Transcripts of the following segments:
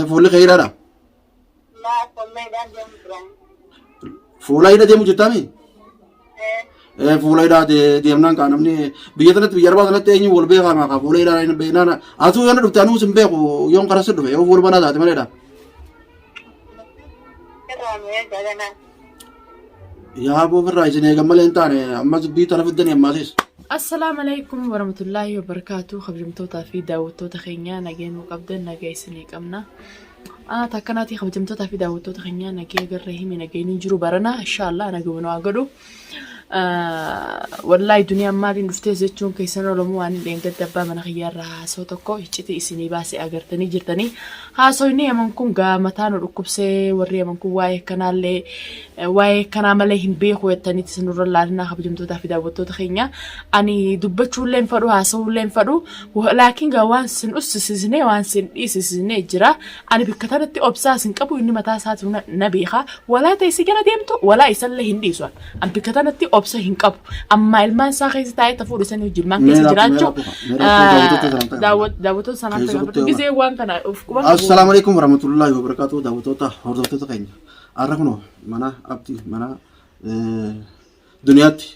Fuulli kee hidhaadha. Fuula hidha deemu jirtaami? Fuula hidhaa deemnaan kaa namni biyya tanatti biyya arbaa tanatti eenyu wal beekaa maa fuula hidhaa hin beeknaan atuu yoo na dhufte anuu sin beeku yoon karaa si dhufe yoo fuula banaa taate maleedha. Yaa boo firraa isin eegan malee hin taane amma dubbii tana fiddanii ammaasis. Assalaamu alaikum warahmatullaahi wabarakaatu kabajamtootaa fi daawwattoota keenya nagee nuu qabdan nagaa isinii qabna. Takkanaatii kabajamtootaa fi daawwattoota keenya nagee agarree himi nageenyi jiru barana inshaallah naguma nu haa godhu. Wallaahi duniyaan maaliin dhuftees jechuun keessan Oromoo waan hin dheengadde abbaa mana kiyyaarraa haasoo tokko iccitii isinii baase agartanii jirtanii. Haasoyni Yaman kun gaa mataa nu dhukkubsee warri Yaman kun waa'ee kanaallee waa'ee kanaa malee hin beeku jettaniiti isinirra laalinaa kabajamtootaa fi daawwattoota keenya. Ani dubbachuullee hin fadhu haasa'uullee hin fadhu laakiin gaa waan sin ussisisnee waan sin dhiisisisnee jira. Ani bikka tanatti obsaa sin qabu inni mataa isaatu na beeka. Walaa ta'e si jala deemtu walaa isallee hin dhiisu. An bikka tanatti obsa hin qabu. Ammaa ilmaan isaa keessa taa'ee ta fuudhe sanii hojii ilmaan keessa jiraachuu daawwattoota sanaaf gaafadhu. Gizee waan kana of quban qabu. Assalaamu alaikum warahmatullahi wabarakatuh daawwattoota hordoftoota keenya. Har'a kunoo mana abdii mana duniyaatti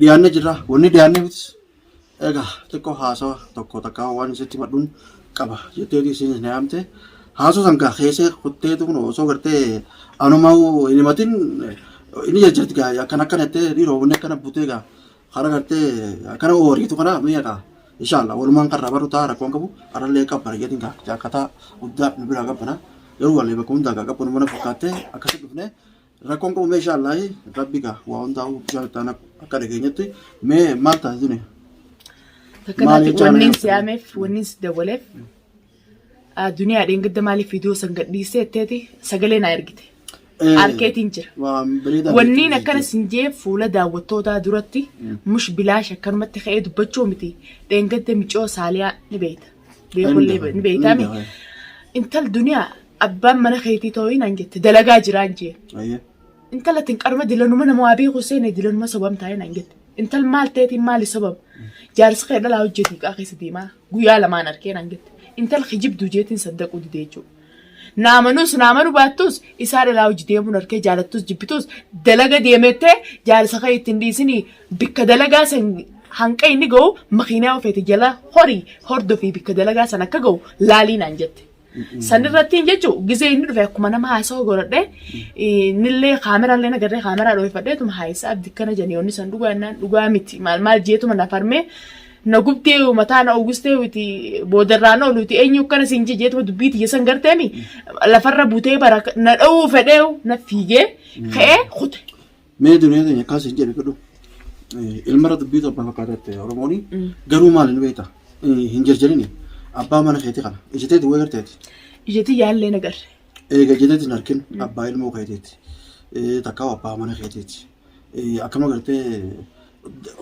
dhiyaannee jirra. Wanni dhiyaanneefis Egaa xiqqoo haasawa tokko takka waan sitti himadhuun qaba jetteeti isiin na yaamte. Haasoo san gaa keessee kutteetu kun osoo gartee anumaa hin himatin inni jajjatti gaa akkana akkana jettee dhiiroo wanni akkana butee gaa karaa gartee akkana ooriitu kana mi'a gaa inshallah walumaan karraa barru ta'a rakkoon qabu karallee qabbana jeetiin gaa jaakkataa guddaa nu biraa qabbana garuu wallee bakka hundaa gaa qabbanu mana fakkaattee akkasi dhufne Rakkoon qabu mee inshaa rabbi gaa waa hundaa'u bishaan itti aanaa akka dhageenyetti mee maal taate duniya? Takka Maal taate jechaa wanniin na si yaameef wanniin si dawwaleef duniyaa dheengadda maaliif viidiyoo san gadhiisee jetteeti sagalee naa ergite. Arkeetiin jira. Waan bareedaa Wanniin akkana sin jee fuula daawwattootaa duratti mush bilaash akkanumatti ka'ee dubbachuu miti. Dheengadda micoo saaliyaa ni beeyta. Beekullee ni beeytaami. Intal duniyaa Abbaan mana keetii too'ii naan jette dalagaa jiraan jee. Ayyee. Intala tin qaruma dilanuma nama waa beeku seene dilanuma sobam taa'ee naan jette. Intal maal ta'eetiin maali sobam? Jaarsi kee dhalaa hojjetii qaa keessa deemaa guyyaa lamaan arkee naan jette. Intal kijibduu jeetiin saddaquu didee jechuudha. Naamanus naamanu baattus isaa dhalaa hojii deemuun arkee jaalattus jibbitus dalaga deemettee jaarsa kee ittiin dhiisinii bikka dalagaa san hanqa inni ga'u makiinaa ofeete jala horii hordofii bikka dalagaa san akka ga'u laalii naan jette. San irrattiin jechuun gizee inni dhufe akkuma nama haasawa godhadhe innillee kaameraallee nagarree kaameraa dhoofadheetuma haayisa abdi kana janii onni san dhugaa innaan dhugaa miti maal maal jeetuma na farmee na gubtee mataa na uwwistee miti boodarraan ooluuti eenyu akkana siin jee jeetuma dubbii tiyya san garteemi lafarra butee bara na dha'uu fedhee na fiigee ka'ee kute. Mee duniyaa teenya akkas hin jedhe fedhu. Ilmarra dubbii torba fakkaatatte Oromooni garuu maal hin beekta hin jarjarini abbaa mana keetii kana ijiteeti way garteeti. Ijati yaallee nagarre. Eega ijiteeti hin arkin abbaa ilmoo keetiiti takkaa abbaa mana keetiiti akkama gartee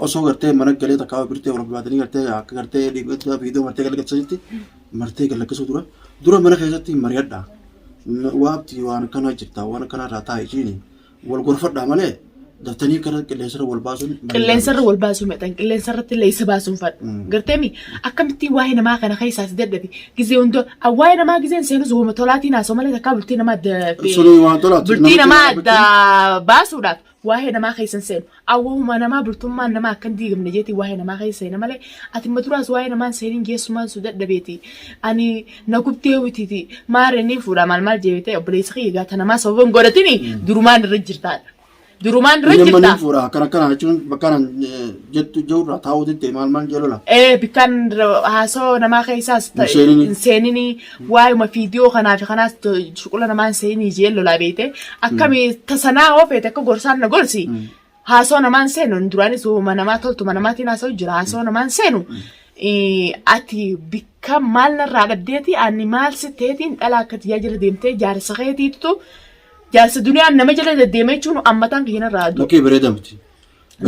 osoo gartee mana galee takkaa birtee wal baatanii gartee akka gartee dhiibbaa viidiyoo martee galakkisanitti martee galakkisuu dura dura mana keessatti mari'adha. Waabti waan akkanaa jirta waan akkanaa irraa taa'e jiini Wal gorfadhaa malee daftanii kara qilleensarra wal baasuun bareedaa Qilleensarra miti. wal baasuu mexan qilleensarratti illee isa baasuun fadhu. Garteemi akkamittiin waa'ee namaa kana keessaa si dadhabe gizee hunda waa'ee namaa gizeen seenus wama tolaatiin haasoo malee takkaa bultii namaa adda Suni waan tolaati. bultii Namichi namaa nama adda baasuudhaaf waa'ee namaa keessa hin seenu. Awwahuma namaa bultummaan namaa akka hin diigamne jeetii waa'ee namaa keessa seena malee ati ma duraas waa'ee namaa hin seeniin geessumaan su dadhabeeti. Ani na gubdee witiiti maarree niin fuudha maal maal jeetee obboleessa kiyya gaata namaa sababa hin godhatini durumaan irra jirtaadha. Durumaan irra Inni amma jirta. niin fuudha akkana akkana jechuun bakka kanan jettu jirurraa taa'uu diddee maal maal jelola. Ee bikkaan haasoo namaa keessaas Hin seenini. hin seenini waayuma fiidiyoo kanaa fi kanaas shuqula namaa hin seenii jee lolaa beeyte akkami tasanaa hoo feete akka gorsaan na gorsi haasoo namaa hin seenu duraanis uuma namaa toltuma namaatiin haasa'u jira haasoo namaa hin seenu ati bikka maal narraa dhabdeeti ani maal si teetiin dhala akka tiyyaa jala deemtee jaarsa keetiitu jaarsa duniyaan nama jala deddeema jechuun ammataan kiyya narraa du'a. Lakkee bareeda miti.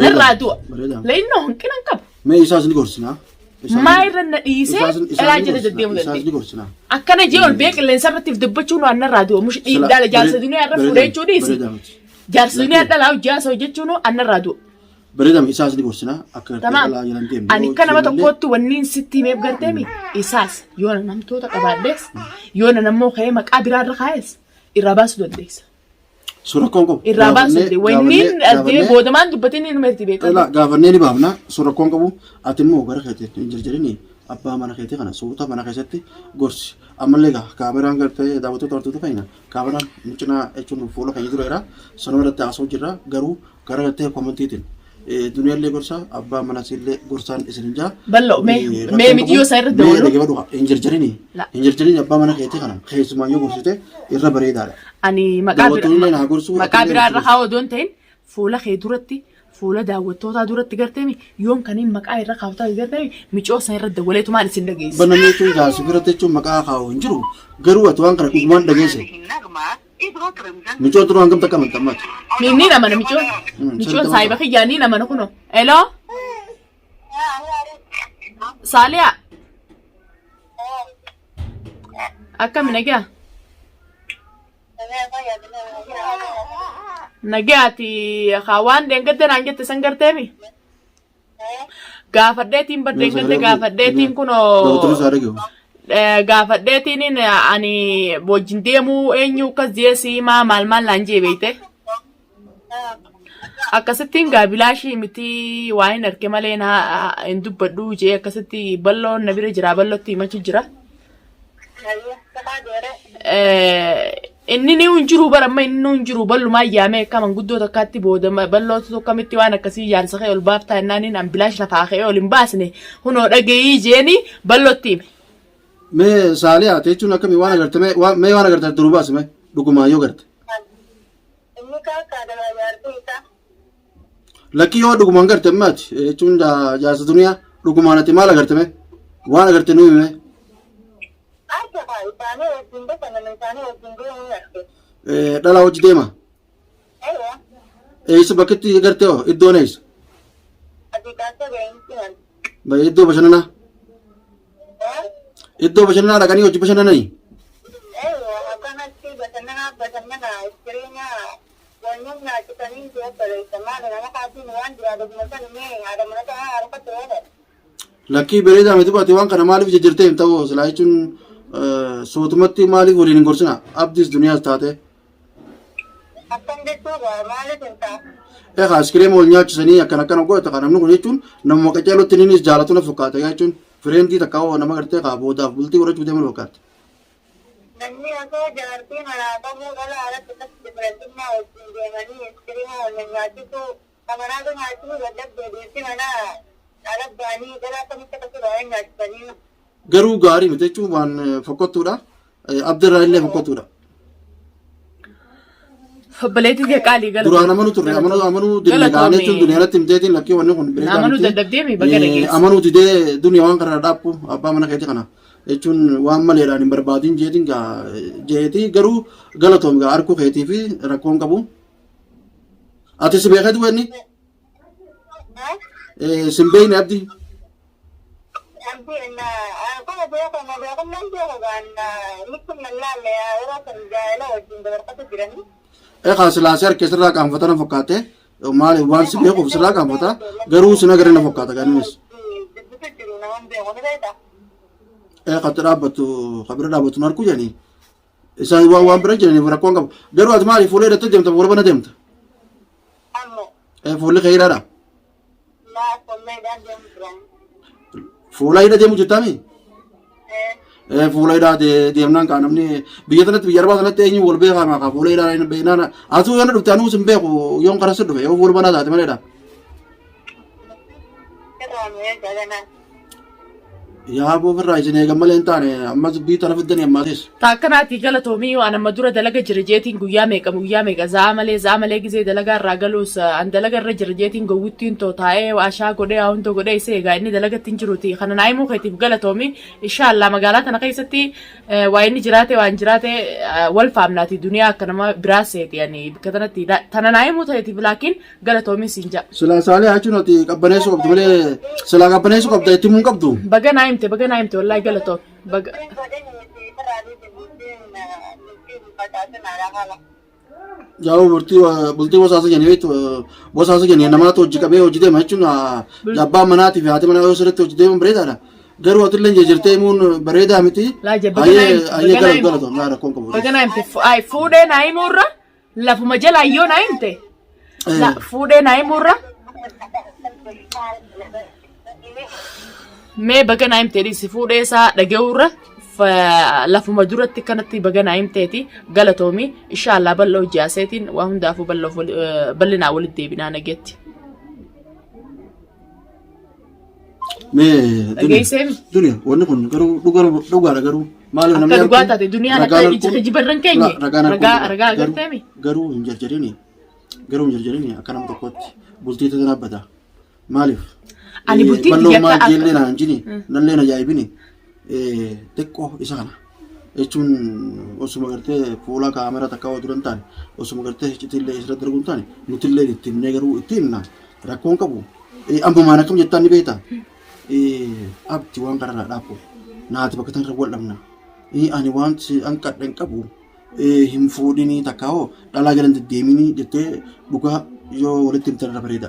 Narraa du'a. Bareeda. La'innoo hanqina hin qabu. Mee isaas ni gorsinaa. Maa irra na dhiisee dhalaa jala deddeemuu Isaas ni dandeenya. gorsinaa. Akkana jee ol bee qilleensa irratti dubbachuun waan narraa du'a. Mush dhala jaarsa duniyaa irra fuudhee jechuu dhiisi. Bareeda miti. Jaarsa duniyaa dhalaa hojii haasa'u jechuun annarraa du'a. Bareedame isaas ni gorsina akka gartee Tamaam. dhalaa jalan deemne. Ani Yoo akka nama deemnellee tokkootti wanni sitti himeef garteemi isaas yoo na namtoota qabaadhees yoo na nammoo ka'ee maqaa biraa irra kaa'es irraa baasuu dandeessa. Suura rakkoon qabu. Irraa baasuu Gaafannee dandeessa. Wanni gaafannee addee gaafannee boodamaan dubbatiin inni nuti beekamu. Ilaa gaafannee ni baafna suura rakkoon qabu ati immoo gara keetti hin jarjarini abbaa mana keetii kana suuta mana keessatti gorsi. Ammallee egaa kaameraan gartee daawwattoota hordoftoo keenya kaameraan nu cinaa jechuun fuula keenya dura jira sanuma irratti haasa'u jirra garuu gara gartee komantiitiin duniyaallee gorsa abbaa manasiillee gorsaan isin hin jaa. Bal'oo mee mee miidiyyoo isaa irra Mee dabalu. dhaggeeffadhu hin jarjarini La. hin jarjarini abbaa mana keetii kana keessumaa yoo gorsite irra bareedaadha. Ani maqaa Daawwattoonni illee naa gorsuu maqaa atillee biraa irra gorsi. kaa'u odoon ta'in fuula kee duratti fuula daawwattootaa duratti garteemi yoon kaniin maqaa irra kaa'u taate garteemi micoo san irra dawwaleetumaan isin dhageessa. Banamee jechuun jaarsi biratti jechuun maqaa kaa'u hin jiru garuu ati waan kana dhugumaan dhageesse. Micoo duruu hangam takka amantaa ammaati? Ni ni namana micoon. Micoon saahiba kiyyaa ni namana kunoo. Hello. Saaliyaa. Akkami nagaa? Nagaati haa waan dheengadda naan jette san garteemi? Gaafadheetiin bar dheengadda gaafadheetiin kunoo. Daawwattoonni isaa dhagahu. Gaafadheetiin ani wajjin deemuu eenyu akkas jee siimaa maal maal naan jee beeyte. Akkasittiin gaa bilaashii miti waa hin arke malee na hin dubbadhu jee akkasitti balloon na bira jira ballootti himachuu jira. Inni ni hin jiru bara amma inni hin jiru ballumaa yaamee akka manguddoo takkaatti booda ballootu tokkamitti waan akkasii jaarsa kee ol baaftaa jennaan an bilaash lafaa ka'ee ol hin baasne hunoo dhagayii jeeni ballootti hime. Mee saalee haate jechuun akkamii waan agarte mee waan mee waan agarte duruu baasi mee dhugumaan yoo garte. Inni kaakkaa dabaa jaartii isaa. Lakkii yoo dhugumaan garte ammaati jechuun jaarsa duniyaa dhugumaan ati maal agarte mee waan agarte nuu hime. Arga kaa isaanii wajjin bashannana isaanii wajjin deemuu arge. Dhalaa hojii deema. Ewa Eessa bakkitti garte hoo iddoon eessa? ati kaasa ga'insi man. Iddoo bashannanaa. Iddoo bashannanaa dhaqanii hojii bashannananii. Ewa akkanatti bashannanaaf bashannana jireenya wanneen nyaachisanii si obboleessa maali nama kaatiin waan jiraa dhuguma san mee haadha mana ta'aa harkatti oolan. Lakkii bareedaa miti baate waan kana maaliif jijjiirtee hin ta'u silaa jechuun sootumatti maaliif waliin hin gorsina abdiis duniyaas taate. Akkam jechuudha maaliif hin ta'a? Egaa iskiriima wal nyaachisanii akkana akkana godhata kan namni kun jechuun namuma qaceelootti innis jaalatu na fakkaata jechuun fireendii takka hoo nama gartee kaa boodaaf bultii godhachuu deeman fakkaata. Namni osoo jaartii manaa qabuu dhala alatti akkasitti firantummaa wajjin deemanii iskiriima wal nyaachisuu kamanaatu nyaachisuu dadhabdee dhiirti manaa ala ba'anii dhala akkamitti akkasii baay'ee nyaachisanii. Garuu gaarii miti jechuun waan fokkottuudha. Abdirraa illee fokkottuudha. Obboleettii kee qaalii galatoomii. Duraan amanuu turre amanuu amanuu dinne kaanee jechuun duniyaa irratti himteetiin lakkii wanni kun bareedaa Amanuu miti. dadhabdee mi baga dhageesse. Amanuu didee duniyaa waan kana dhaabbu abbaa mana keetii kana jechuun waan maleedhaan hin barbaadin jeetiin gaa jeetii garuu galatoom gaa arkuu keetii fi rakkoon qabu. Ati si beekeetu inni sin beekne abdii. Egaa silaa si harkee sirraa qaanfata na fakkaate maali waan si beekuuf sirraa qaanfata garuu sin agarre na fakkaata gaaninis. Egaa itti dhaabbattu kabira dhaabbattu na harku jedhanii isaan waan waan bira jiraniif rakkoon qabu garuu ati maali fuula hidhattee deemta fuula bana deemta. Fuulli kee hidhaadha. Fuula hidha deemu jettaami? Fuula hidhaa deemnaan kaa namni biyya tanatti biyya arbaa tanatti eenyu wal beekaa maa kaa fuula hidhaa hin beeknaan atuu yoo na dhufte anuu sin beeku yoon karaa si dhufe yoo fuula banaa taate maleedha. Yaa boo ofirraa isin eegan malee hin taane amma dubbii tana fiddanii ammaatis. Ta akkanaatii galatoomii waan amma dura dalaga jira jeetiin guyyaa meeqa guyyaa meeqa za'a malee za'a malee gizee dalagaa irraa galuus an dalaga irra jira jeetiin gowwittiin too taa'ee waashaa godhee haa hunda godhee isa eegaa inni dalagatti hin jiruuti kana naa himuu keetiif galatoomii inshaallah magaalaa tana keessatti waa inni jiraate waan jiraate wal faamnaati duniyaa akka nama biraa seeti ani bakka tanatti tana naa himuu ta'eetiif laakiin Galatoomi siin ja'a. Silaa saalee jechuun ati qabbaneessuu qabdu malee silaa qabbaneessuu qabda itti himuu hin qabdu. Baga naa himte baga naa himte wallaahi galatoomi. Baga. Jaawoo bultii bultii bosaasa jennee beektu bosaasa jennee namaatu hojii qabee hojii deema jechuun abbaan manaatii fi haati manaa yoo sirriitti hojii deeman bareedaadha. Garuu atillee jejjertee himuun bareedaa miti. Laa jabba ganaa Hayyee himte, hayyee baganaa himte. galatoom laa rakkoon qabu. Baga naa himte. Ay, fuudhee naa himuurra lafuma jalaa yoo naa himte. La fuudhee naa himuurra mee baga naa himte dhiisi fuudhee isaa dhaga'uurra lafuma duratti kanatti baga naa himteeti galatoomi inshaallah bal'oo hojii waa hundaafuu bal'oof bal'inaa walitti deebinaa nageetti. Mee Dhageessee mi? duniya wanni kun garuu dhugaadha garuu maaliif Akka namni dhugaa harkuun- taate duniyaan akka ragaan ija harkuun- kijiba irra hin keenye. La- ragaan harkuun Ragaa dhugaa. ragaa Garuu- agartee mi? Garuu hin jarjarini garuu hin jarjarini akka nama tokkotti bultii tana dhaabbata maaliif Ani bultii balloo tiyya maal akka- jeellee naan hin jini nallee na ajaa'ibini xiqqoo isa kana jechuun osuma gartee fuula kaamera takka waa dura hin taane osuma gartee iccitillee isirratti darbu hin taane nutillee itti himnee garuu itti himna rakkoon qabu ammumaan akkam jettaan ni beekta abdi waan kanarraa dhaabbu naati bakka tanarra wal dhabna ani waan si hanqadhe hin qabu hin fuudhinii takka hoo dhalaa jala hin deddeeminii jettee dhugaa yoo walitti himtan irra bareeda.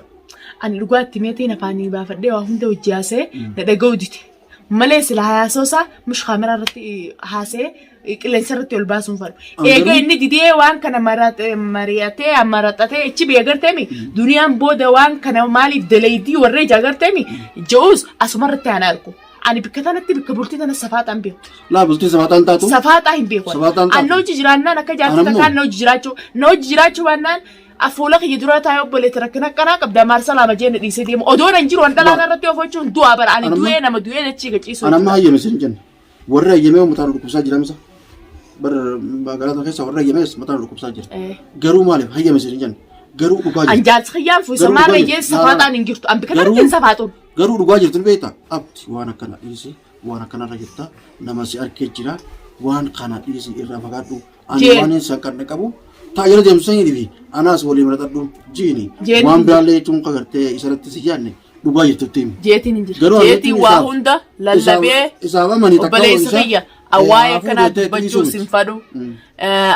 Ani dhugaa itti meetiin afaanii baafadhee waa hunda hojii haasee na dhaga'uu dide. Malee sila haasoo isaa mush kaameraa irratti haasee qilleensa irratti ol baasuun fadhu. Eega inni didee waan kana mari'atee maraxatee ichi biyya garteemi duniyaan booda waan kana maaliif daleeydii warra ija garteemi je'us asuma irratti ana argu. Ani bikka tanatti bikka bultii tana safaaxaan beeku. Laa bultii safaaxaan taatu. Safaaxaa hin beeku. Safaaxaan taatu. Anna hojii jiraannaan akka jaartii Anammoo. takkaan na hojii jiraachuu na hojii jiraachuu baannaan afuula kiyya dura taa'ee obboleetti rakkina akkanaa qabda maarsa lama jee na dhiisee deemu. Odoo nan jiru an dhalaan Laa. irratti of jechuun du'aa bara ani Anammoo. du'ee nama du'ee dachii gaciisuu. Anamma hayyame sin jenne. Warri hayyamee mataan dhukkubsaa jira misa. Bar magaalaa tana keessa warri hayyamees mataan dhukkubsaa jira. Garuu maaliif hayyame sin jenne. Garuu dhugaa An jirtu. jaarsi kiyyaan fuusa Garuu maarra dhugaa jee jirtu. safaaxaan hin jirtu. An bikka Garuu- kanatti hin safaaxuun. Garuu dhugaa jirtu ni beektaa? Abdi waan akkana dhiisi waan akkanarra jirta nama si arkee jira waan kana dhiisi irraa fagaadhu ani Jeen. waan hin sanqanne qabu taa jala deemtu sanyii fi anaas waliin maratadhu jiini Jeen. waan biraallee jechuun kagartee isarratti si yaadne dhugaa jirtutti himi. Jeetiin hin jirtu. Garuu ani Jeetiin waa isaaf- hunda lallabee isaaf amanii takka obboleessa isa- kiyya waa'ee hafuu akkanaa jettee dubbachuu dhiisuu sin miti. fadhu.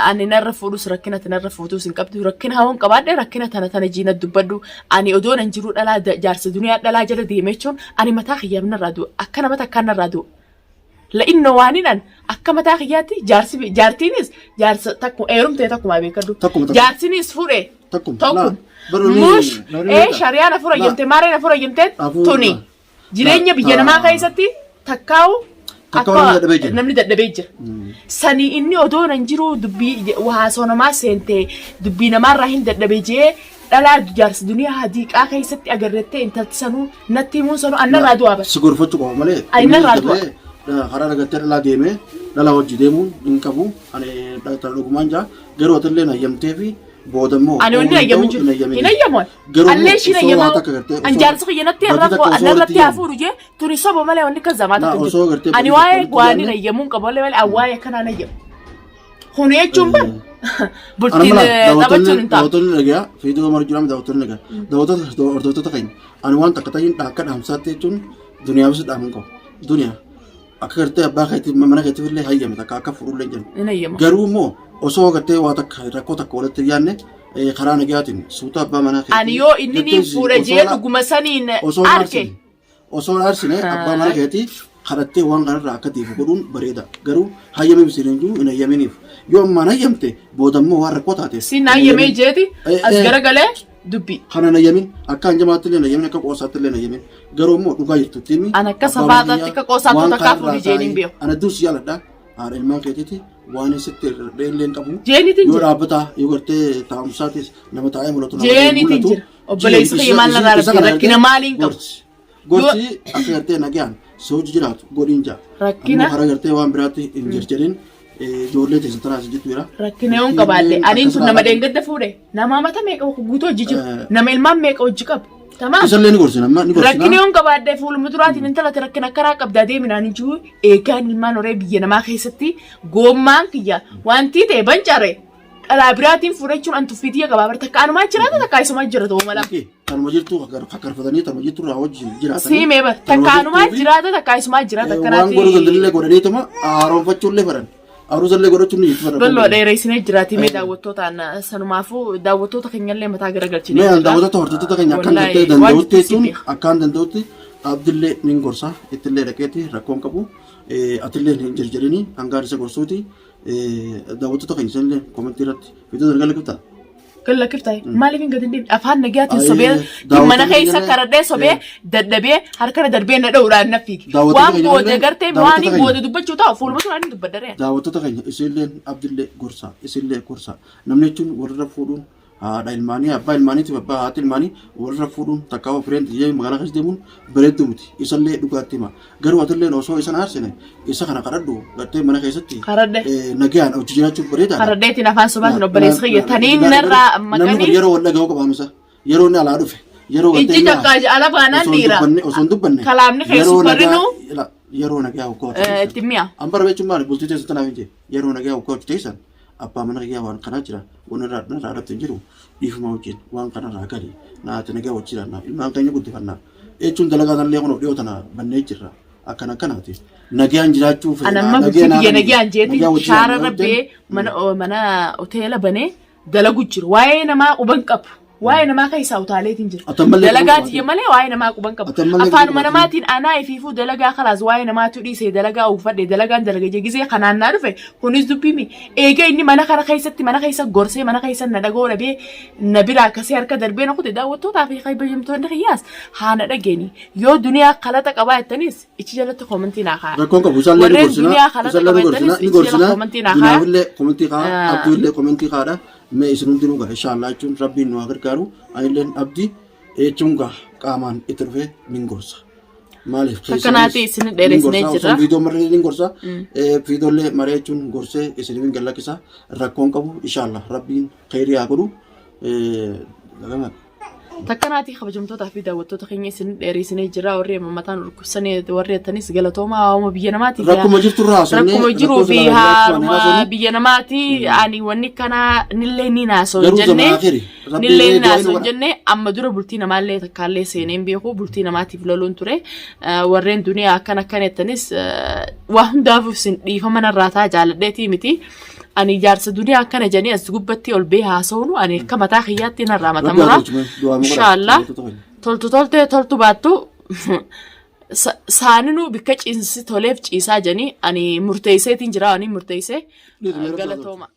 Ani narra fuudhus rakkina ati narra fuutus hin qabdu. Rakkina hawan qabaadhe rakkina tana tana jiina dubbadhu. Ani odoo nan jiruu dhalaa jaarsa duniyaa dhalaa jala deeme jechuun ani mataa kiyyaaf narraa du'a. Akka nama takkaan narraa du'a. La'inno waaninan akka mataa kiyyaatti jaarsi jaartiinis jaarsa takku heerumtee takkumaa beekadhu. Takkuma, takkuma. Jaarsinis fuudhe. Takkuma. Tokkum. Laa, barri Mush barri ee beektaa? shariyaan afur Laa. hayyamte maareen afur hayyamte Afur, tuni laa. jireenya Laa, biyya namaa taa. keessatti takkaa'u Takka namni dadhabee jira. namni dadhabee jira. Sani inni odoo nan jiru dubbii haasoo namaa seente dubbii namaarraa hin dadhabe jee dhalaa jaarsa duniyaa hadiiqaa keessatti agarrettee intalti sanuu natti himuun sanuu annarraa du'aa bara. Si gorfachuu qaba malee. Ani narraa du'a. Inni Karaa dhagartee dhalaa deemee dhalaa wajji deemuun hin qabu. Ani dhugumaan jaa garuu atillee hayyamtee fi booda immoo Ani wanni hayyamu jiru. Hin hayyamu. Garuu Allee ishiin osoo hayyamaa. waa takka gartee An osoo jaarsi kiyya natti badii irra takka osoo anarratti walitti haa fuudhu jee tuni soba malee wanni kan zamaa Naa, takka osoo jiru. gartee Ani badii waa'ee takka walitti waan hin yaadne- hayyamuun qabu malee malee an waa'ee akkanaan hayyamu. Kun jechuun bar bultiin Ana mala taphachuun hin taatu. daawwattoonni dhagayaa fiidoo mara jiraame daawwattoonni dhagayaa daawwattoota hordoftoota keenya ani waan takka ta'in akka dhaamsaatti jechuun duniyaafis dhaamuun qabu duniyaa akka gartee abbaa keetii mana keetiif illee hayyame takka akka fuudhullee hin jennu Hin hayyamu. garuu immoo osoo gartee waa takka rakkoo takka walitti hin yaadne karaa nagayaatiin suuta abbaa manaa keetii Ani yoo inni niin jettee fuudha osoo jee dhuguma saniin osoo hin arke. aarsine osoo hin aarsine abbaa mana keetii kadhattee waan kanarraa akka deebi'u godhuun bareeda garuu hayyamee siin hin jiru hin hayyaminiif yoo ammaan hayyamte booda immoo waan rakkoo taate Siin hayyamee jeeti as garagalee dubbii. Kana hin hayyamin akka hanjamaatti illee hin hayyamin akka qoosaatti illee hin hayyamin garuu immoo dhugaa jirtu itti himi. An akka Abbaa mana safaataatti kiyyaa akka qoosaatti waan takkaa kanarraa fuudhi jeen hin taa'ee beeku. ana dus jaaladha haadha ilmaan keetiiti waan sitti irra illee hin qabu. Jeeniitiin Yoo jira. dhaabbataa yoo gartee taa'umsaatis nama taa'ee mul'atu nama Jeeniitiin mul'atu. jira. Obboleessi kiyya maal narraa Isa kana rakkina gartee maaliin qabu? gorsi. Gorsi akka gartee nagaan si hojii jiraatu godhiin jaa. Rakkina- Ammoo karaa gartee waan biraatti hin jarjarin ijoollee teessan tanaas jettu jira. Rakkina yoon qabaadhe aniin tun nama dheengadda fuudhe nama mata meeqa guutuu hojii jiru nama ilmaan meeqa hojii qabu. Tamaam. Isallee ni gorsina amma ni gorsina. Rakkina yoon qabaadhe fuuluma duraatiin intala ati rakkina akkanaa qabdaa deeminaan hin jiru eegaan ilmaan horee biyya namaa keessatti goommaan kiyya wanti ta'e bancare dhalaa biraatiin fuudhachuun an tuffii tiyya qabaa bar takka anumaa jiraata takka isumaa jira ta'uu mala. Okey, Tanuma jirtu kakkarfatanii tanuma jirtu irraa wajjin jiraatanii. Siimee bar tanuma takka anumaa jirtuu fi, jiraata takka isumaa jiraata Waan godhuu akkanaati. danda'anillee godhaniituma haaromfachuullee fedhan. Aruusallee godhachuun ni jirti bara. Bal'oo dheeressinee jiraati mee daawwattootaan sanumaafuu daawwattoota keenyallee mataa garagalchinee Mee daawwattoota hordoftoota keenya akkaan Wallaahi, gartee waan danda'utti jirtu si jechuun beeka. akkaan danda'utti abdillee nin gorsa ittillee dhaqeeti rakkoon qabu atillee hin jirjirini hangaan isa gorsuuti daawwattoota keenya isinillee komentii irratti viidiyoo dargaa lakkifttaa. Kan lakkiftaa maaliif hin gadi hin dhiifne afaan nagayaatiin Ayee, sobee daawwattoota mana keessa keenya- karadhee sobee dadhabee harkana darbee na dha'uudhaan na fiige. Daawwattoota Waan keenya booda illee- gartee waan daawwattoota hin keenya. booda dubbachuu ta'u fuuluma duraan hin dubbaddaree. Daawwattoota keenya isinillee abdillee gorsa isinillee gorsa namni jechuun walirra fuudhuun haadha ilmaanii abbaa ilmaaniitiif abbaa haati ilmaanii walirra fuudhuun takkaa fireen jee magaalaa keessa deemuun bareedduu miti isallee dhugaatti hima garuu atilleen osoo isan aarsine isa kana kadhadhu gartee mana keessatti Karadhe. nagayaan hojii jiraachuuf bareedaadha. Karadheetiin afaan sobaatiin obboleessa kiyya taniin narraa Namni kun maqanii yeroo wal dhaga'uu qabaam isa yeroo inni alaa dhufe yeroo gartee ijji inni takka ala baanaan osoo hin dhiira. dubbanne osoo hin dubbanne Kalaamni yeroo keessu nagaa barrinuu yeroo nagaa hoggaa hojjeteessan. itti mi'a. An bara beechuun maali bultii teessan tanaaf hin jee yeroo nagaa hoggaa hojjeteessan abbaa mana kiyyaa waan kanaa jira waan irraa irraa irratti hin jiru dhiifama wajjin waan kanarraa gali naati nagaa wajjin jiraannaa ilmaan keenya guddifannaa jechuun dalagaa tanallee kun dhiyoo tana bannee jirra akkana akkanaati nagaan jiraachuu feena An amma bultii nagayaan biyya haadha nagayaan jeetiin nagaa wajjin shaara jiraannaa rabbee jetteen mana hoteela banee dalagu jiru. Waa'ee namaa quban qabu. Waa'ee namaa keessaa utaaleetiin jira. Atan malee Dalagaa quban tiyya malee waa'ee namaa quban qabu. Atan malee Afaanuma quban namaatiin anaa ifiifuu dalagaa kalaas waa'ee namaatu dhiisee dalagaa uffadhe dalagaan dalaga jegisee kanaan naa dhufe kunis dubbii mi. Eega inni mana kana keessatti mana keessa gorsee mana keessa na dhagoo dhabee na biraa akkasii harka darbee na kute daawwattootaa fi kabajamtoonni kiyyaas haa na dhageeni. Yoo duniyaa kalata qabaa jettanis ichi jalatti koomentii naa kaa'a. Rakkoon qabu isaallee ni Warreen gorsina duniyaa kalata isaallee ni qaba gorsina jettanis ni ichi jala gorsina koomentii naa kaa'a. duniyaafillee komentii kaa'a abduullee komentii kaa'adha mee isin hundinuu gaa inshaallah jechuun rabbiin nu haa gargaaru anilleen abdii jechuun gaa qaamaan itti dhufee nin gorsa. Maaliif Akkanaati isin dheeressinee jirra. Viidiyoo maree nin gorsa viidiyoollee maree jechuun gorsee isiniif hin gallakkisa rakkoon qabu inshaallah rabbiin kheyrii haa godhu. Lagamaadha. Takkanaatii kabajamtootaa fi daawwattoota keenya isin dheeressinee jira warri amma mataan dhukkubsanii warri jettanis galatoomaa hawaama biyya namaati. Rakkuma jirtu irraa haasofnee Rakkuma jiruu fi rakkoo silaa haaruma haasofnee biyya namaati ani wanni kana nillee ni naasoo hin Garuu jenne zamanaa kiri. Rabbi nillee ni illee du'aa naasoo nu hin godha. jenne amma dura bultii namaallee takkaallee seenee hin beeku bultii namaatiif loluun ture Warreen duniyaa akkana akkana jettanis waa hundaafuu isin dhiifama narraa ta'a jaaladheetii miti. Ani jaarsa duniyaa akkana jedhanii as gubbatti ol bee haasawnu ani akka mataa kiyyaatti narraa mata Rabbi haa mura. tolchu mee du'aa mu godha. Inshaallah Wantoota keenya. toltu toltee toltu baattu saaninuu bikka ciinsi toleef ciisaa jedhanii ani murteesseetiin jira ani murteessee Dhiirri mee Rabbi haa tolchu. galatooma.